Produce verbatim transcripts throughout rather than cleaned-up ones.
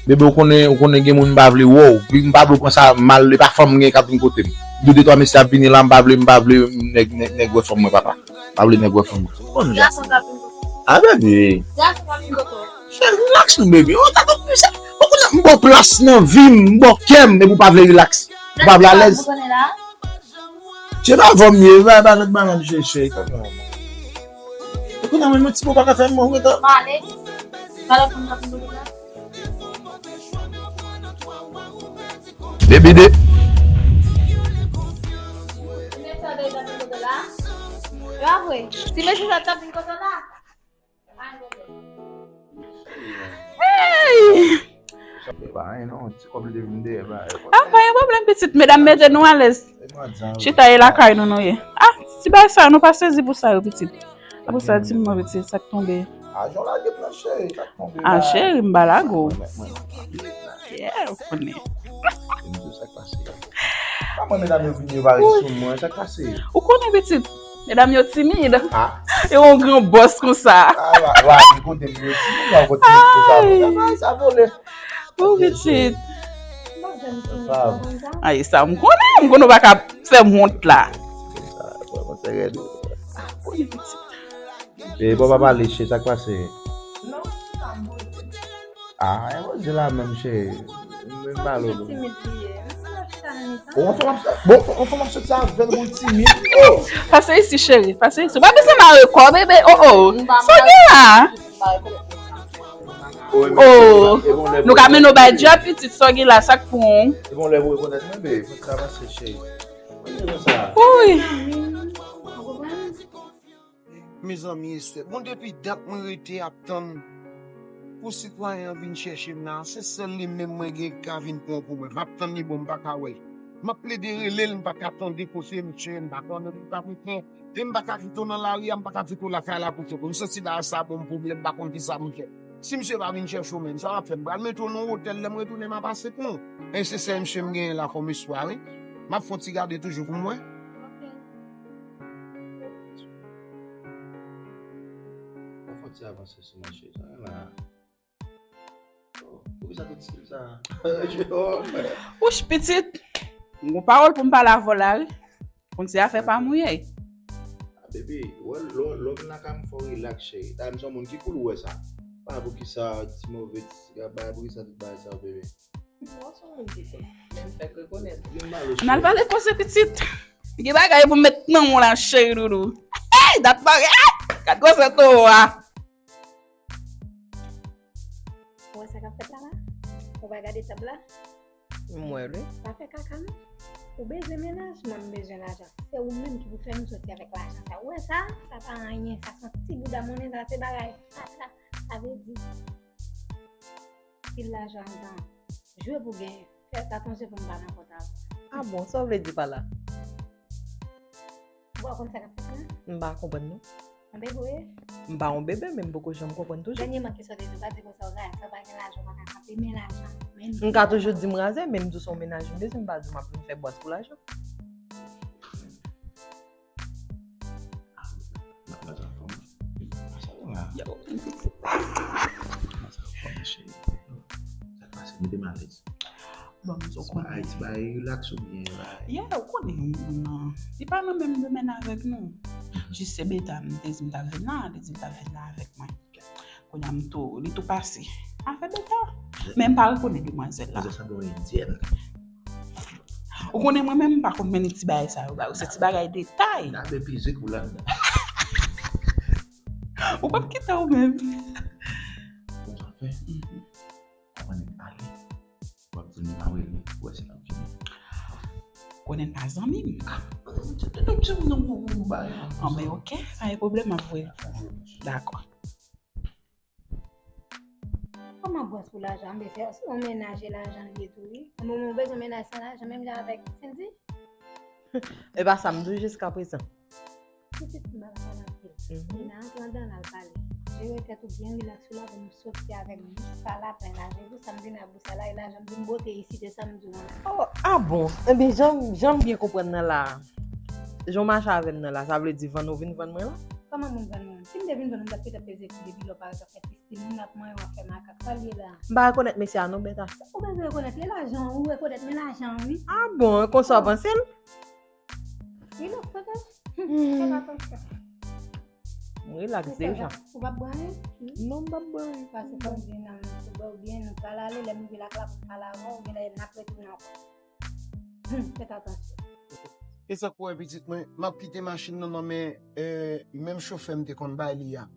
Bebe, ou konnen, ou konnen gen moun m pa vle wè w. Pi m pa vle w pran sa mal, e pa fanm m gen k ap vin kote m. M di w de twa mesye ap vini la, m pa vle, m pa vle nèg, nèg, nèg wè fanm mwen, papa. M pa vle nèg wè fanm mwen. Ou konn jan. Gason k ap vin kote w. A, bebe. Gason k ap vin kote w. Fè relax non, bebe. Ou ta konn sa. Ou konnen m ba w plas nan vi m, m ba w kè m, epi ou pa vle relax. Ou pa vle alèz. Se pa vòm ye, pa, pa lòt bagay, m chèche. Ou konnen mwen, mwen ti bò pa ka fè m, mwen, mwen, mwen, mwen, mwen, mwen, mwen, mwen, Baby de. Ti mesye sa t ap vin kote w la? E pa vre? Ti mesye sa t ap vin kote w la? Hey! E pa anyen non, ti kòb li te vin dèyè, ba, e pa. Ah, pa gen pwoblèm, pitit. Medam, mete nou alèz. E mwen di an. Chita, e lakay nou nou ye. Ah, ti bagay sa, nou pa sezi pou sa yo, pitit. Apre sa, di m non, pitit, sa k tonbe? Ajan w lage pran, cheri, sa k tonbe la. Ah, cheri, m pa lage w. Mwen, mwen, mwen. Yeah, ou konnen. E m di w sa k pase. Kòman medam yo vini, yo pa ret sou mwen, sa k pase? Ou konnen, pitit, medam yo timid. Ah. Yo yon gran bòs konsa. Ah, la, la, li kote m yo timid, la, ou kote m yo timid konsa. Ay. Sa, sa vole. Ou pitit. Sa. Ay, sa, m konnen, m konnen ou pa ka fè m wont la. Sa, mwen, mwen, se rèd. Ou konnen, pitit. E bon, pa pale, cheri, sa k pase? Non, sa bon. Ah, e bon, di la menm, cheri. Menm pale w. Timid li ye. Bon, on fè m ap, bon, on fè m ap soti avè l, bon, timid. Oh! Pase isi, cheri, pase isi. Ou pa bezwen mare kò, bebe. Oh, oh. Sa w gen la? Oh, nou ka mennen w bay djòb, pitit, sa w gen la, sa k pou w? E bon, lè pou rekonèt mwen, bebe, fòk sa pase, cheri. Mwen gen sa. Wi. Mezanmi, Esther, bon, depi dat mwen rete ap tann pou sitwayen an vin chèche m la, se sèl li menm mwen gen ki ka vin pran pou mwen. M ap tann li, bon, m pa ka wè l. M ap plede rele l, m pa ka tande kote misye, m pa konnen li pa konprann. E m pa ka kite w nan lari a, m pa ka kite w lakay la pou w sot. M santi bagay sa ba m pwoblèm, m pa konn kisa pou m fè. Si misye pa vin chèche w menm, sa w ap fè? M pral mete w nan yon otèl, lè m retounen, m a pase pou w. E se sèl misye m genyen la kòm espwa, wi. M ap fè yon ti gade toujou pou m wè. Fò ti avanse sou mwen, cheri. Sa la. Oh, poukisa tout stil sa? Oh, mwen. Wouch, pitit. M gon pawòl pou m pale avè w la, wi. Konn se afè pa mouye. Ah, baby, wè, lè, lè w vin lakay m, fò w relax, cheri. Dayè, m se yon moun ki cool, ou wè sa. Pa poukisa ti move, ti siga, bay, poukisa tout bagay sa, baby. Bon, se yon moun ki cool. Men m fèk rekonèt. N al pale koze pitit. Gen bagay pou m met nan men w la, cheri doudou. Hey, dat bagay. Gad gwosè towo a. Ou wè sa k ap fèt la la? Ou pa gade tab la? M wè l, wi. Pa fè kaka non. Ou bezwen mennaj, mwen m bezwen lajan. Se ou menm ki pou fè nou soti avèk lajan sa. Ou wè sa? Sa pa anyen, sa se yon ti bouda monnen, sa se bagay fatra. Sa vle di, pil lajan anndan. Jwe pou genyen. Fè atanse pou m pa nan kont avè w. Ah bon, sa w vle di pa la? Ou pa konn sa k ap fèt la? M pa konprann non. Yon bebe ou ye? M pa yon bebe, men m poko janm konprann toujou. Dènyèman, kisa w te di? Ou pa di konsa, ou pa gen lajan, ou pa ka kanpe, men lajan. Men m ka toujou di m razè, men m di w se yon mennaj m bezwen, m pa di w m ap vin fè bwaz pou lajan. Madanm fanm. Yo. Madanm fanm, cheri. Sa k pase? Mete m alèz. Bon, m di w konnen. Ti bagay, ti bagay relax oubyen bagay? Yeah, ou konnen, non. Li pa nan menm domèn avèk nou. Jis se Beta, m te di m t ap vin la, li di l t ap vin la avèk mwen. Kounye a m tou, li tou pase. Afè Beta. Men m pa rekonèt demwazèl la. Demwazèl sa bon endyèn. Ou konnen mwen menm m pa konn mennen ti bagay sa yo ba yo. Se ti bagay detay. N ap epize kou ladan. Ou p ap kite ou menm. Bon, sa fè. Mhm. Avan nèg ale, w ap di m pa rele, w wè si l ap vini. Konnen pa zanmi m. Ah, di m non, ou, ou, ou bay. Ah, ben, ok, pa gen pwoblèm, m ap voye l pou ou. Dakò. Kòman bwaz pou lajan? Men se, se yon mennaj e lajan li ye tou, wi. Yon moman ou bezwen mennaj san lajan, menm jan avèk Cindy. E pa sa m di w jiskaprezan. Pitit m pa ka pale anpil. Mhm. Li nan antre andan l al pale. Jere tèt ou byen rilaks ou la pou m soti avèk bous pa lapen la. Se pou sa m vin ak bous sa la, e lajan m vin bote isit, e sa m di w an. Oh, ah bon? Ebyen, jan, jan m byen konprann nan la, jan w mache avè m nan la, sa vle di vann ou vin vann mwen la? Kòman moun jwenn mwen? Si m te vin jwenn ou, m t ap kite peze kou depi lè w parèt, w ap fè pistin, w ap manyen, w ap fè makak. Sa l ye la? M pa rekonèt mesye a non, Beta. Ou bezwen rekonèt, e lajan, ou rekonèt, men lajan, wi. Ah bon, e konsa w panse l? Wi, non, tande. Fè atansyon. M rilaks deja. Ou p ap bwè anyen? Non, m p ap bwè anyen. Pase fò m di nan mwen, ou bwè oubyen nou pral ale, lè m vin la, pou m pale avè w, oubyen lè n ap retounen ankò. Hmm, fè atansyon. E sa k wè pitit mwen, m ap kite machin nan nan men, eh, menm chofè m te konn bay li a.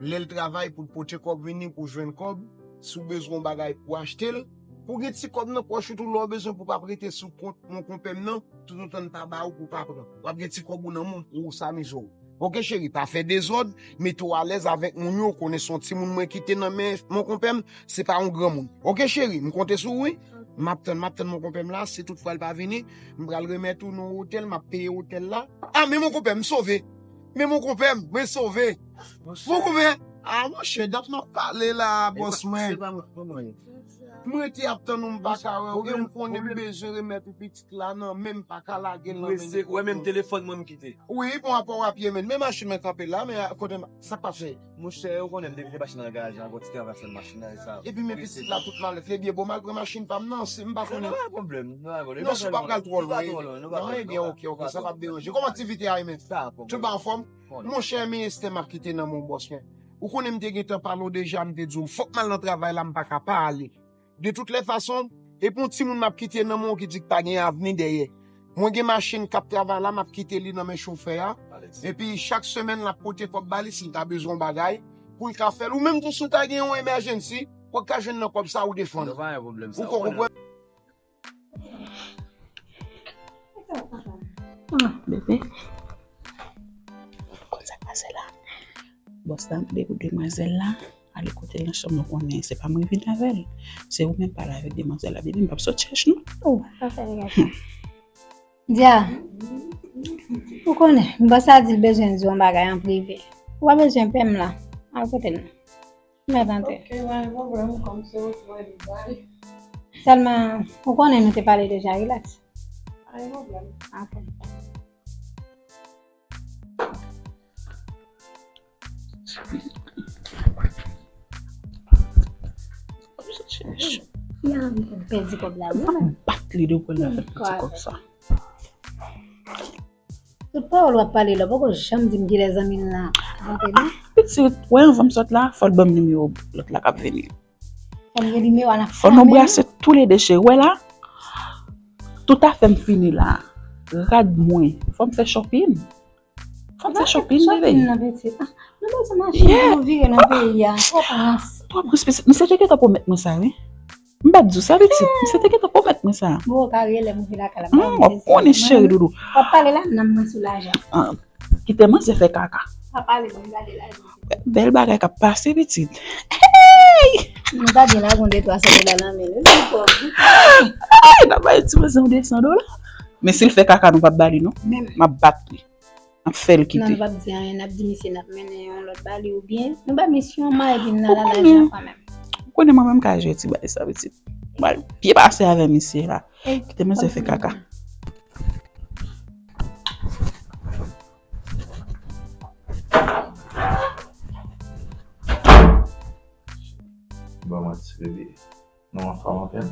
Lè l travay pou l pote kòb vini, pou jwenn kòb, si w bezwen yon bagay pou achte l, pou gen ti kòb nan pòch ou tou, lè w bezwen pou w pa prete sou kont mon konpè m nan, toutotan l pa ba ou pou w pa pran. W ap gen ti kòb ou nan men w, ou sa mizè w. Oke cheri, pa fè dezòd, mete w alèz avèk moun yo, ou konnen se yon timoun mwen kite nan men mon konpè m, se pa yon granmoun. Oke cheri, m konte sou ou wi. M ap tann, m ap tann mon konpè m la, si tout fwa l pa vini, m pral remèt ou nan otèl, m ap peye otèl la. Ah, men mon konpè m, m sove. Men mon konpè m, mwen sove. Mon konpè, ah, monchè, dat m ap pale la, bòs mwen. Mwen te ap tann ou, m pa ka wè w, e m konnen m bezwen remèt ou pitit la nan men, m pa ka lage l nan men nenpòt moun. Wè menm telefòn mwen m kite. Wi, bon, apre w ap ye men, men machin mwen kanpe la, men kote m, sa k pase? Monchè, ou konnen m te kite machin nan nan garaj la, gon ti travay fè nan machin nan, e sa. Epi men pitit la tout malèt li byen, bon, m al pran machin pa m nan, si m pa konnen. Non, pa pwoblèm, non, pa pwoblèm. Non, si w pa pral twò lwen. Non, ebyen, oke, oke, sa p ap deranje. Kòman aktivite a ye menm? Tout bagay anfòm? Monchè, men Estè m ap kite nan men w, bòs mwen. Ou konnen m te gentan pale w deja, m te di w, fòk m al nan travay la, m pa ka pa ale. De tout lè fason, e pou yon timoun m ap kite nan men w ki di k pa gen avni dèyè. Mwen gen machin k ap travay la, m ap kite li nan men chofè a. Epi chak semèn l ap pote kòb ba li si l ta bezwen yon bagay pou l ka fè l. Ou menm tou si w ta gen yon emergency, w ap ka jwenn nan kòb sa ou defann. Ou konprann? Ah, bebe. Konn sa k pase la. Bòs la mande pou demwazèl la ale kote l nan chanm, nou konnen se pa mwen vin avè l. Se ou menm pale avèk demwazèl la, bebe, m p ap sot chèch non. Oh, pa fè negati. Dia, ou konnen, bòs la di l bezwen di yon bagay an prive. Ou pa bezwen pè m la. Al kote l non. Mèt antre. Ok, pa gen pwoblèm, kòm se ou ki mande bagay. Sèlman, ou konnen nou te pale deja, rilaks. Pa gen pwoblèm. Ok. Fi a anvi fè m pèdi kòb la, wi. M ap bat li de pou l la fè m pèdi kòb sa. Tout pawòl w ap pale la, ou poko janm di m kilè zanmi n nan rantre non. Pitit, wè anvan m sot la, fò l ban m nimewo lòt la k ap vini. Fò m gen nimewo a, n ap flamen. Fò nou brase toulede cheri. Wè la, tout afè m fini la. Rad mwen, fò m fè shopping. Fò m fè shopping, bebe. Shopping nan, pitit. Ah, nou bezwen machin pou nou vire nan peyi a. Twòp rans. Twòp rans, pitit. Misye te gentan pwomèt mwen sa, wi. M pa t di w sa, pitit. Misye te gentan pwomèt mwen sa. Bon, w ka rele m vin lakay la. Hmm, w ap konnen, cheri doudou. W ap pale la, nanm mwen soulaje. Ah, kite manzè fè kaka. Pa pale, bon, gade la. Bèl bagay k ap pase, pitit. Hey! Nou ta byen lage yon de twa san dola nan men l, wi, pou w di. Ay, n ap bay ti manzè yon de san dola. Men si l fè kaka, nou p ap ba li, non. M ap bat li. N ap fè l kite. Non, nou p ap di anyen, n ap di misye n ap mennen yon lòt ba li oubyen nou ba misye yon may epi n al al lajan kanmenm. Ou konnen mwen menm ka jere ti bagay sa, pitit. Mwen pye pase avè misye la. Kite misye fè kaka. Ban manti, bebe. Non, anfòm anpil.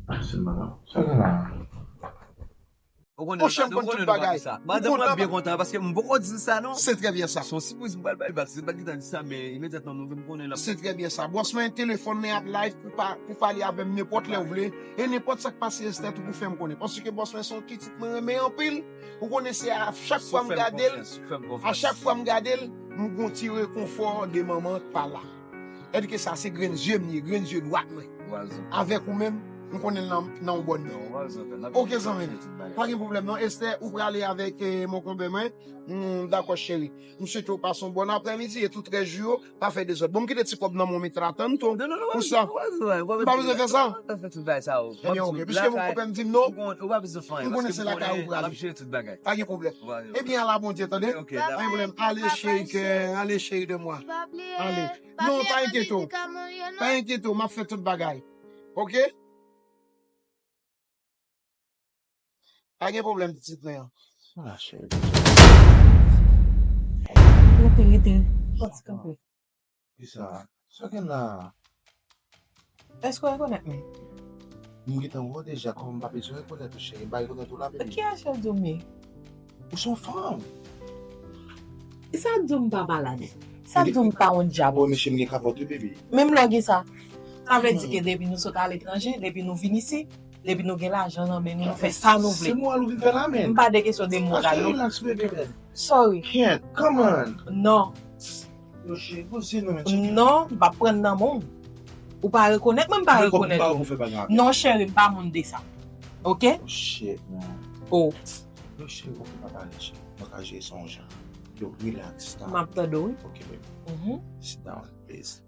Ah, se madan. Sa gen la? Monchè, m konn tout bagay. Madanm mwen ap byen kontan paske m poko di l sa non. Se trè byen sa. Se yon sipriz m pral bay li, paske se pa gentan di sa, men imedyatman nou vin konnen l ap. Se trè byen sa. Bòs mwen, telefòn mwen ap live pou pa, pou pale avè m nenpòt lè w vle. E nenpòt sa k pase Estè tou pou fè m konnen. Paske bòs mwen se yon pitit mwen renmen anpil. Ou konnen se a chak fwa m gade l, a chak fwa m gade l, m gon ti rekonfò de manman k pa la. Èske sa se grenn zye m ye, grenn zye dwat mwen. Avèk ou menm, m konnen l nan, nan yon bòn nan. Oke zanmi m, pa gen pwoblèm non. Estè, ou prale avèk, eh, mon konbè mwen. M dakò cheri. M swete w pase yon bòn aprèmidi e tout rès jou yo, pa fè dezòd. Bon, m kite ti kòb nan men w, mete l atann tou. Pou sa. M pa bezwen fè sa. Ebyen, oke. Piske mon konpè m di m non, m konnen se lakay ou prale. Pa gen pwoblèm. Ebyen, ala Bondye, tande. Pa gen pwoblèm. Allez, chéri kè, allez, chéri de moi. Allez. Non, pa enkyete w. Pa enkyete w, m ap fè tout bagay. Oke? Pa gen pwoblèm, pitit mwen an. Ah, cheri. Rete, rete. Pati kanpe. Kisa? Sa gen la? Èske w rekonèt mwen? M gentan wè w deja, kòman m pa bezwen rekonèt ou, cheri? M pa rekonèt ou la, baby. Ki Rachel di w m ye? Ou se yon fanm. Sa di w m pa malad. Sa di w m pa yon dyab. Bon, mesye, m gen kapòt wi, baby. Menm lè w gen sa. Sa vle di ke depi nou sot aletranje, depi nou vin isi, depi nou gen lajan nan men nou, nou fè sa nou vle. Se moral ou vin fè la, men. M pa de kesyon de moral, Rachel, wi. Relax, baby, man. Sorry. Can't. Come on. Non. Yo, cheri, poze non, men. Check it. Non, m pa prann nan men w. Ou pa rekonèt mwen, m pa Mwen rekonèt pa ou. Ou fè bagay avè. Non, cheri, m pa moun de sa. Ok? Oh, shit, man. Oh. Yo, cheri, ou pa pale, cheri. Mwen ka jere sa yon jan. Yo, relax, stop. M ap tande w, wi. Ok, baby. Mhm. Sit down, please.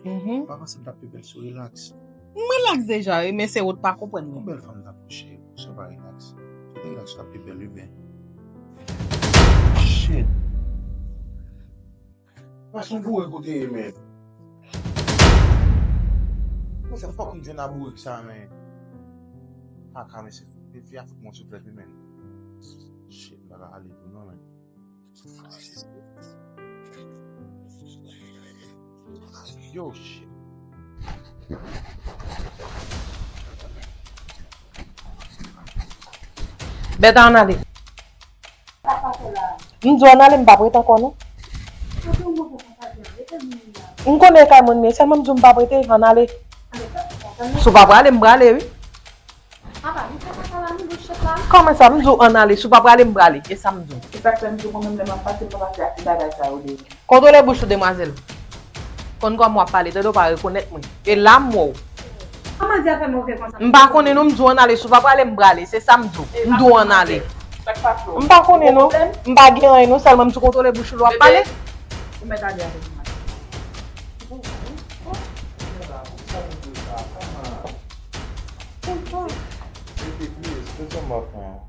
Mhm. Pa panse m t ap pi bèl si w relax. M relax deja, wi, men se ou t pa konprann Yon mwen. Bèl fanm t ap kouche, sa pa relax. Si w te relax, w t ap pi bèl, wi, men. Shit. Pas yon boure kote ye, men. Mwen se fòk m jwenn a boure sa, men. Kaka, men se fi a fout mwen souflèt, wi, men. Shit, m pa ka ale tou, non, men. Yo, shit. Bèta, ann ale. M di w ann ale, m p ap rete ankò, non. M konnen e kay moun m ye, sèlman m di w m p ap rete, ann ale. Si w pa prale, m prale, wi. Papa, nou fè kaka la, nou bouch chèf la. Kòman sa? M di w ann ale, si w pa prale, m prale. E sa m di w. Se sa k fè m di w mwen menm lè m ap pase, m pa pase ak ti bagay sa yo deyò. Kontwole bouch ou, demwazèl. Konn kòman w ap pale, tande w pa rekonèt mwen. E la m wè w. Kòman di a fè move konsa? M pa konnen non, m di w ann ale, si w pa prale, m prale. Se sa m di w. M di w ann ale. Sa k pase w? M pa konnen non. M pa gen anyen non, sèlman m di w kontwole bouch ou lè w ap pale. Ou mèt ale avèk mwen. Baby, please, put some off, man.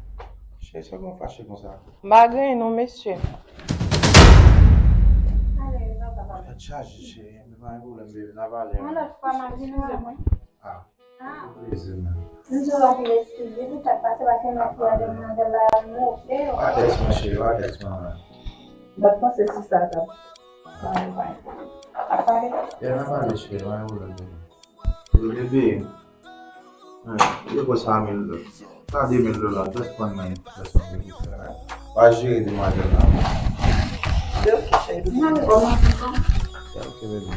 Cheri, sa w fache konsa? M pa gen non, mesye. Tèt chaje, cheri, men pa gen pwoblèm, baby, n a pale. Yon lòt fwa, m a vin wè mwen. Ah, plezi, man. M di w anpil eskiz wi pou sa k pase, paske mèsi a demwazèl la move. Pa tèks mwen, cheri, pa tèks mwen, man. M pa t panse si sa t ap, ap pale. Yeah, n a pale, cheri, pa gen pwoblèm, baby. Yo, bebe. Yo, pran sa mil dola. Sa de mil dola, just pran nan. Just pran nan. Pa jere demwazèl la. Ok, cheri. Ok, bebe.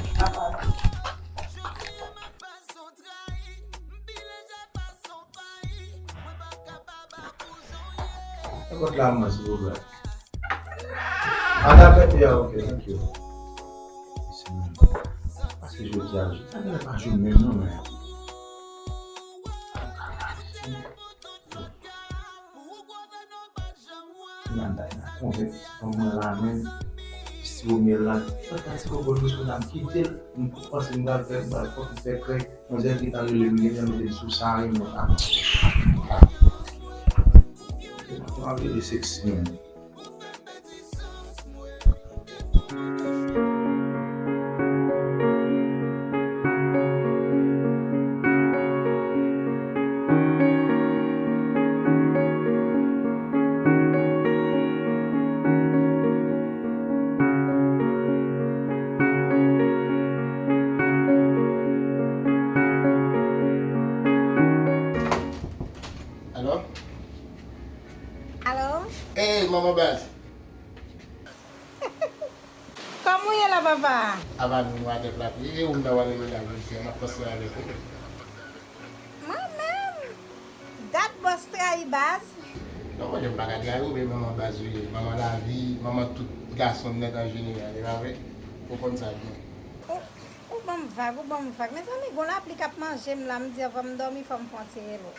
Nenpòt la mwen, silvouplè. Ann avèk li a, ok, thank you. Paske jodi a, jodi a, mwen pa jwenn menm non, men. Nan bay nan konvèt fanm mwen la menm. Si w mye la, sa ta se kòkòt mwen sou dam kite l, m panse m pral fè, m pral fòk m fè krèk. Manzè ki ta rele m gentan mete m sou sa wi mwen. Mwen ap rele seksi menm. Alo? Alo? Ey, manman baz! Kòman w ye la, papa? Apa nou nou atè plat wi. E ou m ta pale menaj mwen, m ap panse avèk ou. Mwen menm? Dat bòs trayi baz. Non, mwen menm pa ka trayi w, men manman baz ou ye. Manman lavi, manman tout gason nèt an jeneral, e pa vre? Ou konn sa byen. Ou, ou ban m vag, ou ban m vag. Mezanmi, gon lapli k ap manje m la, m di anvan m dòmi, fò m pran ti relo.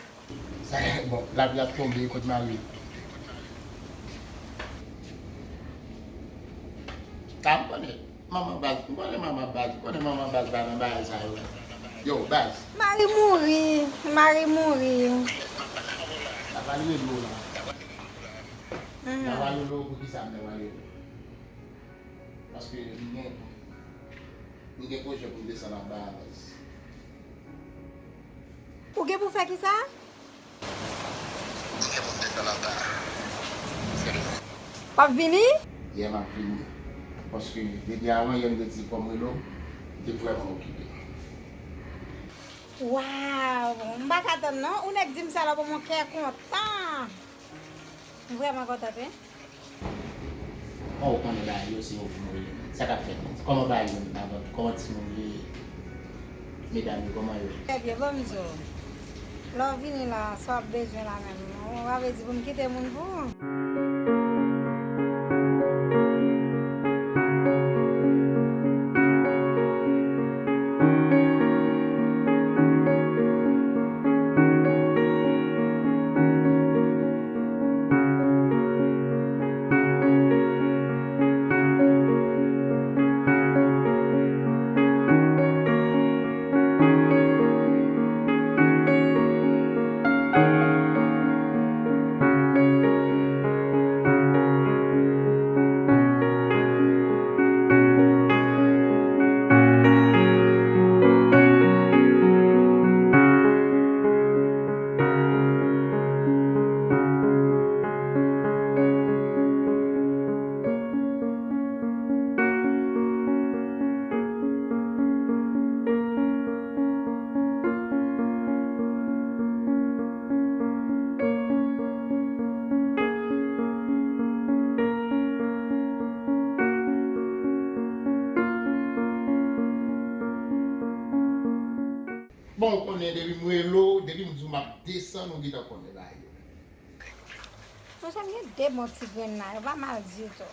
Sa, bon, lapli ap tonbe, kot mari w? Ka m konnen. Manman baz, m konnen manman baz, m konnen manman baz pa nan bagay sa yo. Yo, baz. Mari mouri, mari mouri. Sa pa li rele w la. Mhm. Sa pa rele w, poukisa m ta pale w? Paske m gen, m gen pwojè pou m desann anba a, baz. Ou gen pou fè kisa? M gen pou m de-, W ap vini? Yeah, m ap vini. Paske depi avan yè m te di fò m rele w, m te vrèman okipe. Waw! M pa ka tann non. Ou nèk di m sa la pou mwen kè kontan. M vrèman kontan wi. Bon, ou konnen bagay yo, se yo pou nou rele. Sa k ap fèt menm? Kòman bagay yo menm? Kòman timoun yo ye? Medam yo, kòman yo ye? Trè byen, bon, m di w. Lè w vini la, sa w ap bezwen la menm? Ou pa vle di pou m kite moun pou ou? Bon, ou konnen depi m rele w, depi m di w m ap desann, ou gentan konnen bagay yo. Monchè, m gen de bon ti grenn la, yo pa mal ditou.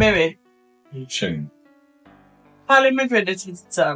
Meme. Chen. Pale m enpe de ti sa.